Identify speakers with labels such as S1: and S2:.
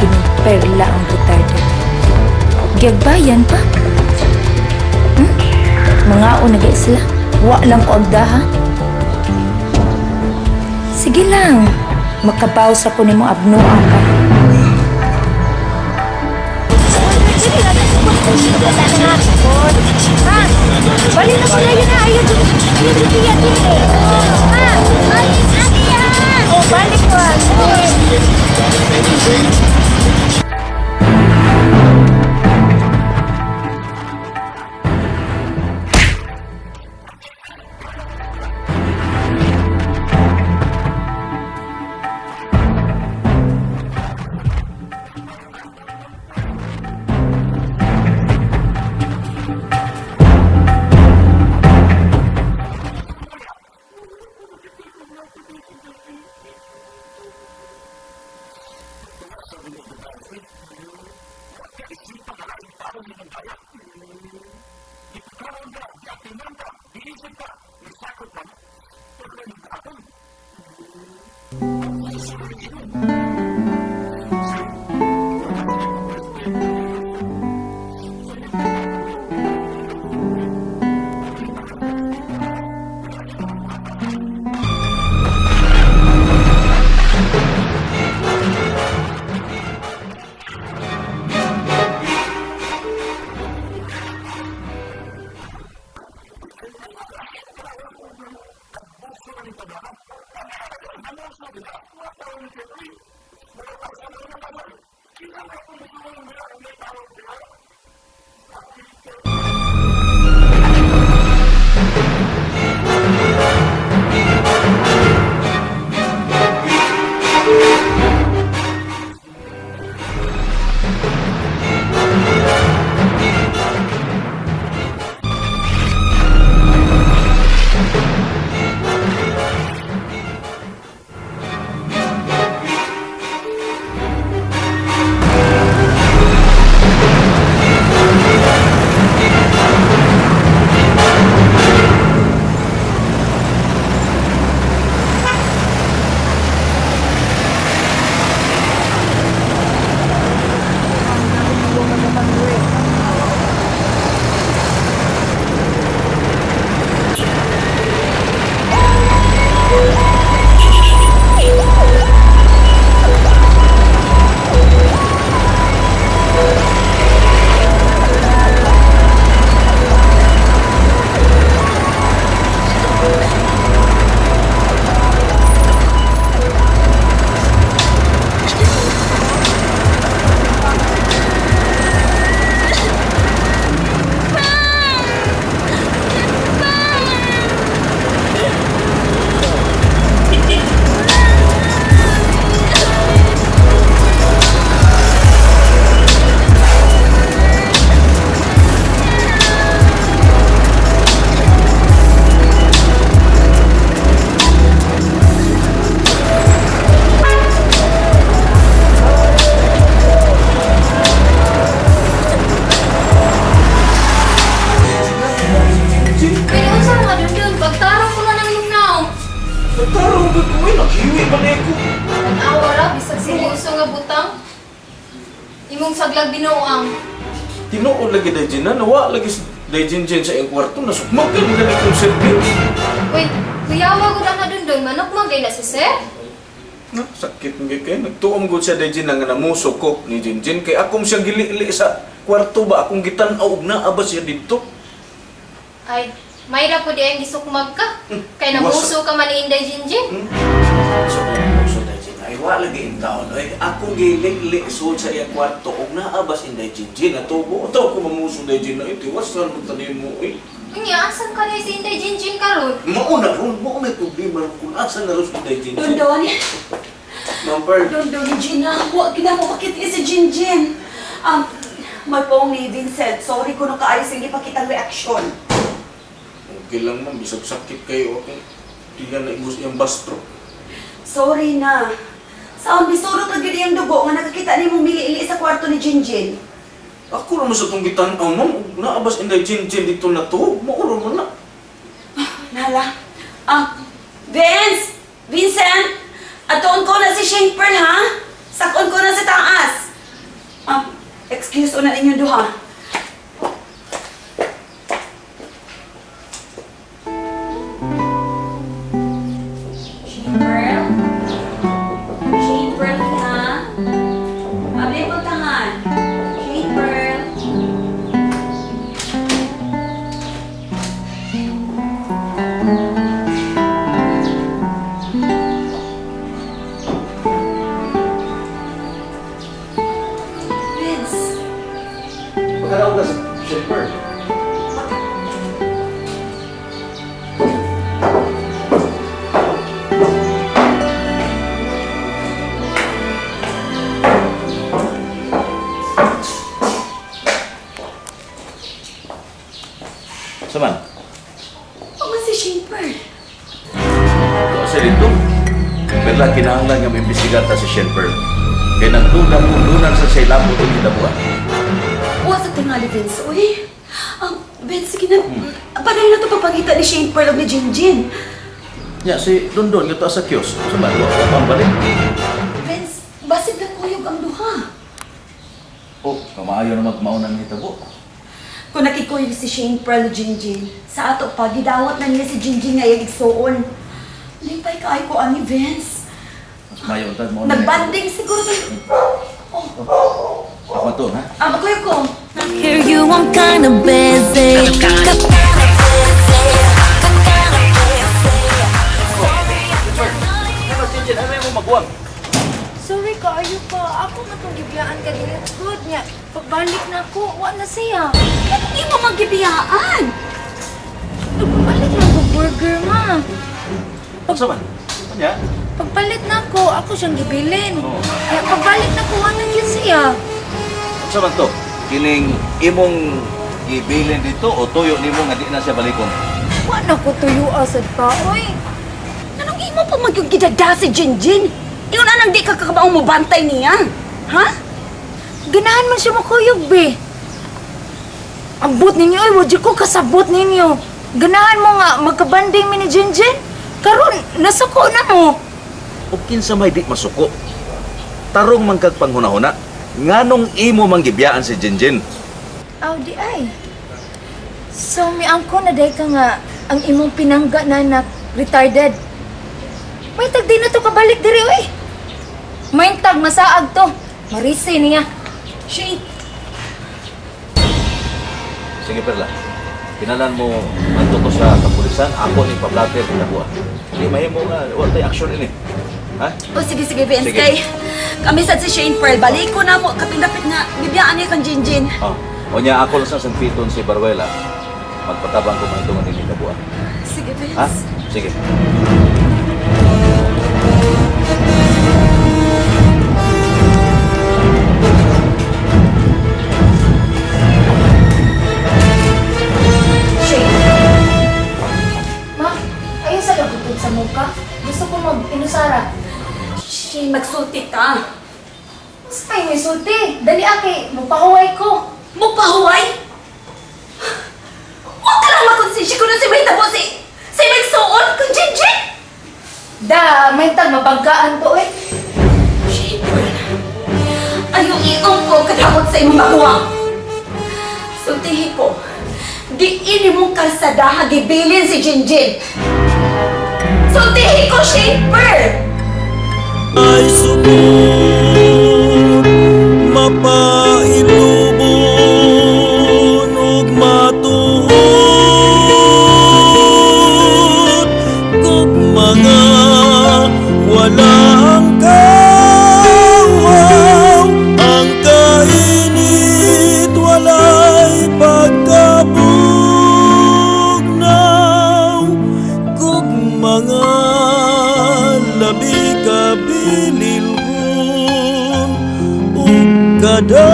S1: gining perla ang retarded. Giyagbayan pa. Mga na gay sila. Wa lang ko agdaha. Sige lang. Makabaw sa ko nimo abnoa ka. Ha? Balik na sila yun na. Ayaw dyan. Ayaw dyan. Ayaw dyan. Ha? Balik. Oh, balik ko.
S2: Pero unsa nga dundun, pagtarong ko na ng lugnaw.
S3: Nagtarong ba ko eh? Naghiwi ba na ko?
S2: Nag-awa ra bisag seryoso nga butang. Imong saglag binuang.
S3: Tinuod lagi dahil dyan na. Nawa lagi dahil dyan dyan sa iyong kwarto. Nasukmag ka mga ganitong service.
S2: Uy, kuyawa gud ang dundun, manok man gay na si sir.
S3: Na, sakit nga kayo. Nagtuom gud siya dahil dyan na nga namuso ko ni Jin Jin. Kay akong siyang gili-ili sa kwarto ba? Akong gitan-aw og naa ba siya dito?
S2: Ay, may ra po di ang gisukmag ka. Kay namuso ka man ni Inday Jinjin.
S3: So, namuso dahil dyan. Ay, wa lagi in taon. Ay, akong gili-ili suod sa iyang kwarto og naa ba si Inday Jin Jin. Atubo. Ito ako mamuso dahil dyan na ito. Iwasan mo tanin mo eh.
S2: Unya, asan ka na si Inday Jinjin karon?
S3: Mauna ron, mauna problema ron kung asa na ron si Inday Jin Jin.
S4: Dondon,
S3: Ma'am Pearl.
S4: Dondon, Gina, huwag na mo makita si Jinjin. May pong ni Vincent, sorry kung nakaayos ang ipakitang reaksyon.
S3: Okay lang ma'am, bisag sakit kayo akong tiyan na ibus iyang bastro.
S4: Sorry na. Sa bisurot na gid iyang dugo nga nakakita nimo mili-ili sa kwarto ni Jinjin.
S3: Ako naman sa itong gitan-aw ma'am, ug naabas Inday Jin Jin dito na to, mauro man na.
S4: Nala. Ah, Vince! Vincent! Atoon ko na si Shane Pearl, ha? Sakon ko na sa taas. Excuse una ninyo duha. Shane Pearl? Shane Pearl ka? Abi puntahan. Shane Pearl. Vince.
S3: Pagkaraon ka sa Shepard. Saman?
S4: Ano si Shane Pearl?
S3: Sa dito, perla kinahanglan nga maimbestigar ta si Shepard. Kaya nagduda kung dunan sa siya labo itong gitabuan.
S4: Wa sa tingali, Vince. Uy, Vince, sige na. Panay na ito pagpangita ni Shane Pearl o ni Jinjin.
S3: Ya, si Dondon nga to sa kiosk. Saman, wa pa pambalik.
S4: Vince, basig na kuyog ang duha.
S3: Oh, kamaayo na magmaunang hitabo.
S4: Kung nakikuyog si Shane Pearl o Jinjin, sa ato pa, gidawat na niya si Jinjin nga iyang igsuon. Lipay kaayo ko ani, Vince.
S3: Mas maayo tag maunang.
S4: Nagbanding siguro to. Oh,
S3: Ako to, ha?
S4: magkuyog ko.
S1: Hear you, I'm kinda busy.
S3: Ano, Jinjin, ano yung maguwang?
S2: Sorry ka, ayo pa. Ako nga tong gibiyaan ka dili. Good niya. Pagbalik na ako, wa na siya.
S4: Hindi mo magibiyaan.
S2: Pagbalik na ko burger, ma.
S3: Saman? Ano
S2: Pagpalit na ako, ako siyang gibilin.
S3: Oo.
S2: Kaya pagbalik na ko, wa na gyud siya.
S3: Sa man to? Kining imong gibilin dito o tuyo nimo nga di na siya balikon?
S2: Wa na ko tuyo asad pa, oy.
S4: Anong imo pa magyugidada si Jinjin? Iyon anang di ka kakabaong mubantay niya. Ha?
S2: Ganahan man siya makuyog, be. Ambot ninyo, oy, wajud ko kasabot ninyo. Ganahan mo nga, magkabanding mi ni Jinjin. Karon, nasuko na mo.
S3: O kinsa may di masuko? Tarong man kag panghunahuna, nganong imo man gibiyaan si Jinjin?
S2: Aw, di ay. So, miangko na day ka nga ang imong pinangga na anak, retarded. May tag di na to kabalik diri, oy. May tag masaag to. Marisi niya.
S4: Shane,
S3: Sige Perla, kinalan mo adto ko sa kapulisan, ako ni Pablater ginabuha. Di mahimo nga wa tay action ini. Ha?
S4: O sige, sige, Vince.
S3: Sige.
S4: Kay, kami sad si Shane Pearl. Balik ko na mo. Kapindapit nga. Bibiyaan niya kang Jinjin.
S3: Oh. O nya ako lang sa sangpiton si Baruela. Magpatabang ko man itong hindi kabuha.
S4: Sige, Vince.
S3: Ha? Sige.
S4: Shane,
S2: Ma, ayaw sa lagutod sa muka. Gusto ko mag-inusara.
S4: Shane, magsulti ka.
S2: Mas may misulti. Dali ake, mupahuway ko.
S4: Mupahuway? Huwag ka lang makonsensya kung si may tabo si... Si magsuon kang Jinjin!
S2: Da, may tag mabanggaan to eh.
S4: Shane Pearl, ayaw iong ko kadamot sa imong maguwang. Sultihi ko, diin mong kalsadaha gibilin si Jinjin. Sultihi ko, Shane Pearl!
S5: Ay sugod mapailubon ug matuod kog mga walang kawaw ang kainit walay pagkabugnaw kog mga labi kabililhon ug kada